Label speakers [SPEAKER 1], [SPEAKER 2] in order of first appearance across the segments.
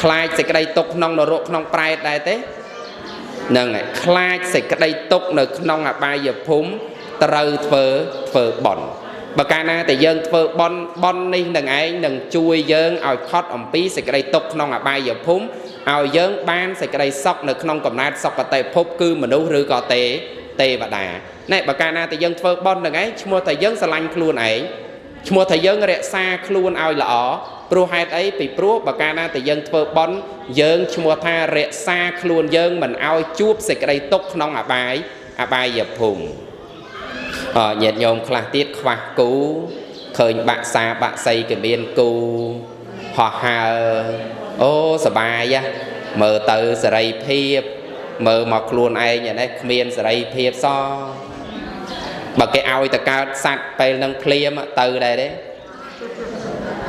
[SPEAKER 1] ខ្លាចសេចក្តីទុក្ខក្នុងនរកក្នុងប្រែតដែរទេហ្នឹងហើយខ្លាចសេចក្តីទុក្ខនៅក្នុងអបាយភូមិត្រូវធ្វើបុណ្យបើកាលណាតែយើងធ្វើបុណ្យបុណ្យនេះនឹងឯងនឹងជួយយើងឲ្យផុតអំពីសេចក្តីទុក្ខក្នុងអបាយភូមិឲ្យយើងបានសេចក្តីសុខនៅក្នុងកំណើតសុគតិភពគឺមនុស្សឬក៏ទេវតាណែបើកាលណាតែយើងធ្វើបុណ្យនឹងឯងឈ្មោះតែយើងស្រឡាញ់ខ្លួនឯងឈ្មោះថាយើងរក្សាខ្លួនឲ្យល្អព្រោះហេតុអីពីព្រោះបើកាលណាតែយើងធ្វើបុណ្យយើងឈ្មោះថារក្សាខ្លួនយើងមិនឲ្យជួបសេចក្តីទុក្ខក្នុងអបាយភូមិញាតិញោមខ្លះទៀតខ្វះគូឃើញបាក់សាបាក់សីគេមានគូហោះហើរអូសបាយមើលទៅសេរីភាពមើលមកខ្លួនឯងនេះគ្មានសេរីភាពសោះបើគេឲ្យទៅកើតសัตว์ពេលនឹងភ្លាមទៅដែរទេ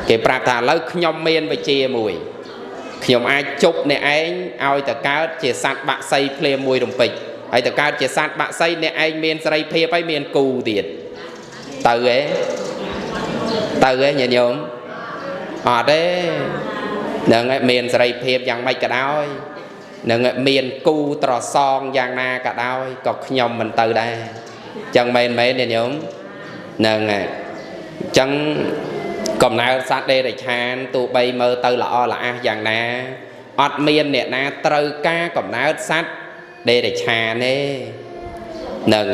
[SPEAKER 1] គេប្រាប់ថាឥឡូវខ្ញុំមានវិជាមួយខ្ញុំអាចជប់អ្នកឯងឲ្យទៅកើតជាសัตว์បាក់សីភ្លាមមួយរំពេចហើយទៅកើតជាសัตว์បាក់សីអ្នកឯងមានសេរីភាពហើយមានគូទៀតទៅទេទៅទេញាតិញោមអត់ទេហ្នឹងឯងមានសេរីភាពយ៉ាងម៉េចក៏ដោយហ្នឹងឯងមានគូត្រសងយ៉ាងណាក៏ដោយក៏ខ្ញុំមិនទៅដែរចឹងមែនមែនញាតិញោមហ្នឹងហើយចឹងកំណើតសត្វដេរិឆានទោះបីមើលទៅល្អល្អះយ៉ាងណាអត់មានអ្នកណាត្រូវការកំណើតសត្វដេរិឆានទេហ្នឹង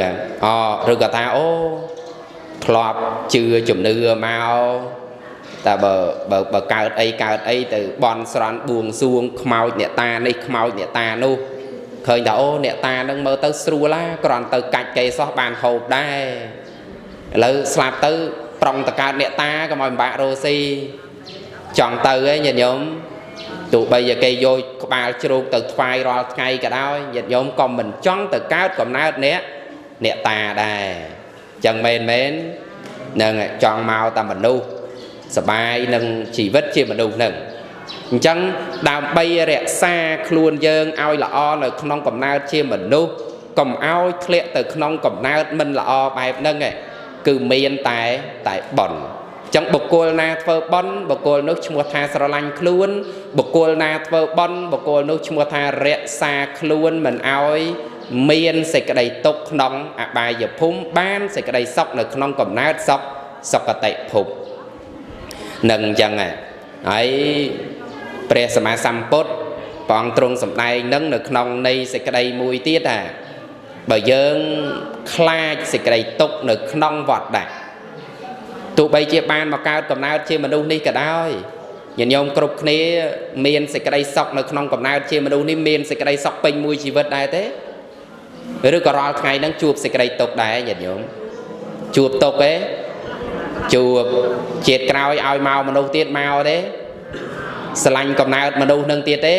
[SPEAKER 1] អឬក៏ថាអូធ្លាប់ជឿជំនឿមកតែបើកើតអីកើតអីទៅបន់ស្រន់បួងសួងខ្មោចអ្នកតានេះខ្មោចអ្នកតានោះឃើញថាអូអ្នកតានឹងមើលទៅស្រួលណាគ្រាន់ទៅកាច់គេសោះបានហូបដែរឥឡូវស្លាប់ទៅប្រុងតកើតអ្នកតាក៏មកពិបាករស់ស៊ីចង់ទៅឯងញាតិញោមទោះបីជាគេយកក្បាលជ្រូកទៅថ្វាយរាល់ថ្ងៃក៏ដោយញាតិញោមក៏មិនចង់ទៅកើតកំណើតអ្នកតាដែរចឹងមែនមែនហ្នឹងចង់មកតែមនុស្សសបាយនឹងជីវិតជាមនុស្សហ្នឹងអញ្ចឹងដើម្បីរក្សាខ្លួនយើងឲ្យល្អនៅក្នុងកំណើតជាមនុស្សកុំឲ្យធ្លាក់ទៅក្នុងកំណើតមិនល្អបែបហ្នឹងឯងគឺមានតែបុណ្យអញ្ចឹងបុគ្គលណាធ្វើបុណ្យបុគ្គលនោះឈ្មោះថាស្រឡាញ់ខ្លួនបុគ្គលណាធ្វើបុណ្យបុគ្គលនោះឈ្មោះថារក្សាខ្លួនមិនឲ្យមានសេចក្តីទុក្ខក្នុងអបាយភូមិបានសេចក្តីសុខនៅក្នុងកំណើតសុគតិភពនឹងអញ្ចឹងហើយព្រះសម្មាសម្ពុទ្ធព្រះអង្គទ្រង់សម្ដែងនឹងនៅក្នុងនៃសេចក្តីមួយទៀតថាបើយើងខ្លាចសេចក្តីទុក្ខនៅក្នុងវដ្តៈទោះបីជាបានមកកើតកំណើតជាមនុស្សនេះក៏ដោយញាតិញោមគ្រប់គ្នាមានសេចក្តីសុខនៅក្នុងកំណើតជាមនុស្សនេះមានសេចក្តីសុខពេញមួយជីវិតដែរទេឬក៏រាល់ថ្ងៃហ្នឹងជួបសេចក្តីទុក្ខដែរញាតិញោមជួបទុក្ខទេជួបជាតិក្រោយឲ្យមកមនុស្សទៀតមកទេស្រឡាញ់កំណើតមនុស្សនឹងទៀតទេ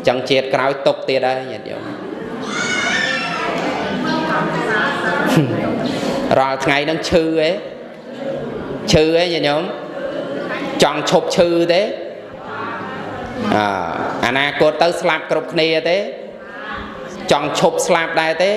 [SPEAKER 1] ចឹងជាតិក្រោយទុក្ខទៀតហើយញាតិញោមរាល់ថ្ងៃហ្នឹងឈឺទេឈឺទេញាតិញោមចង់ឈប់ឈឺទេអនាគតទៅស្លាប់គ្រប់គ្នាទេចង់ឈប់ស្លាប់ដែរទេ